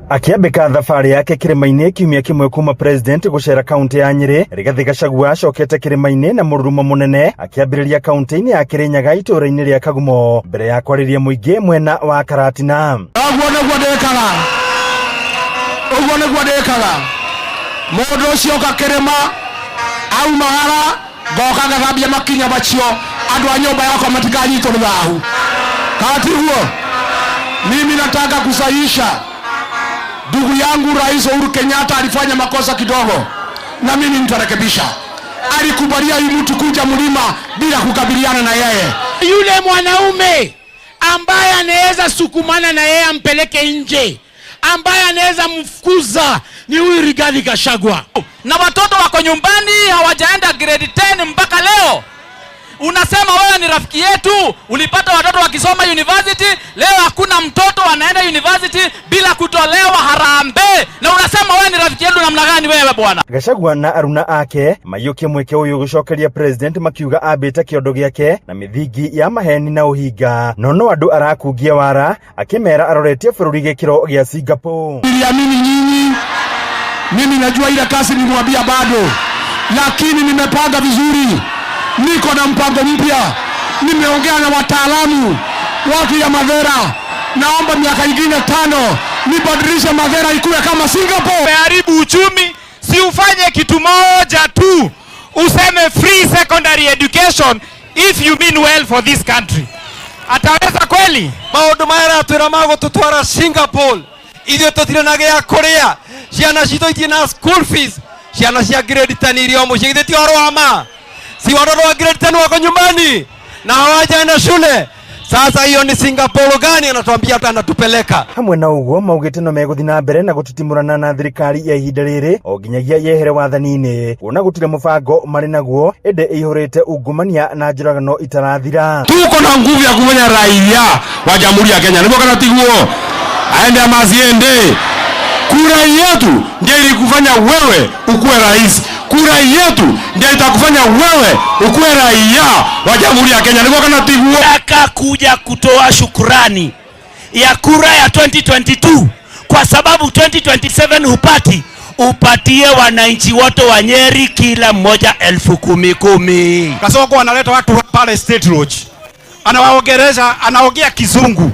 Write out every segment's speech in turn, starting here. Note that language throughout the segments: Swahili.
Akĩambĩka thabarĩ yake kĩrĩma-inĩ kiumia kĩmwe kuma president gũcera kaunti ya Nyĩrĩ, Rigathĩ Gachagua acokete kĩrĩma-inĩ na mũrurumo mũnene akĩambĩrĩria kaunti-inĩ ya Kĩrĩnyaga itũũra-inĩ rĩa Kagumo mbere ya kwarĩria mũingĩ mwena wa Karatina. Ũguo nĩguo ndĩkaga, ũguo nĩguo ndĩkaga. Mũndũ ũcio oka kĩrĩma aumagara ngoka ngathambia makinya macio, andũ a nyũmba yakwa matikanyitwo nĩ thahu. Kana tiguo? Mimi nataka kusahihisha ndugu yangu Rais Uhuru Kenyatta alifanya makosa kidogo, na mimi nitarekebisha. Alikubalia huyu mtu kuja mlima bila kukabiliana na yeye. Yule mwanaume ambaye anaweza sukumana na yeye ampeleke nje, ambaye anaweza mfukuza ni huyu Rigathi Gachagua. Na watoto wako nyumbani hawajaenda grade 10 mpaka leo. Unasema wewe ni rafiki yetu, ulipata watoto wakisoma university, leo hakuna mtoto anaenda university bila kutolewa harambee, na unasema wewe ni rafiki yetu namna gani wewe bwana? Gachagua na aruna ake maiyũkie mweke ũyũ gũcokeria president makiuga ambĩte kĩondo gĩake na mĩthingi ya maheni na ũhinga, no no andũ arakungia wara akĩmera aroretie bũrũri gĩkĩro gĩa Singapore. Niliamini nyinyi, mimi najua ile kazi nilimwambia bado, lakini nimepanga vizuri, niko na mpango mpya, nimeongea na wataalamu watu ya Mathera. Naomba miaka ingine 5 nibadilishe Mathera ikuwe kama Singapore. Umeharibu uchumi, si ufanye kitu moja tu, useme free secondary education if you mean well for this country. Ataweza kweli? Maundu maya aratwira magututwara Singapore, ithuĩ tũtirĩ na gĩa kũrĩa, ciana citũ itirĩ na school fees, ciana cia grade 10 irio mũciĩ, githĩ ti ũhoro wa ma? Si watoto wa grade 10 wako nyumbani na hawajaenda shule? Sasa hiyo ni Singapore gani anatuambia hata anatupeleka? Hamwe na ũguo maugĩte no megũthiĩ na mbere na gũtitimũrana na thirikari ya ihinda rĩrĩ o nginyagia yehere wathani-inĩ, kuona gũtirĩ mũbango marĩ naguo ĩndĩ ĩihũrĩte ungumania na njũragano itarathira. Tuko na nguvu ya kufanya raia wa Jamhuri ya Kenya, nĩguo kana tiguo? Aende ama asiende? Kura yetu ndiyo ilikufanya wewe ukuwe rais. Kura yetu ndiyo itakufanya wewe ukuwe raia wa Jamhuri ya Kenya, nĩguo kana tiguo? Nataka kuja kutoa shukurani ya kura ya 2022 kwa sababu 2027 hupati, upatie wananchi wote wa Nyeri kila mmoja 10,000 10,000. Kasongo analeta watu pale State Lodge, anawaongeleza, anaongea Kizungu,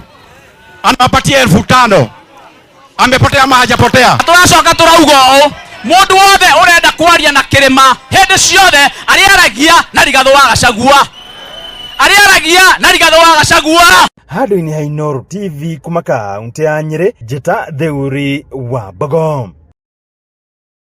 anawapatia 5,000. Amepotea ama hajapotea? Turacoka turauga ũũ, mũndũ wothe ũrenda kwaria na kĩrĩma hĩndĩ ciothe arĩaragia na Rigathĩ wa Gachagua, arĩaragia na Rigathĩ wa Gachagua. Handũ-inĩ ha Inooro TV kuma kaunti ya Nyĩrĩ, njĩta Theuri wa Mbogo.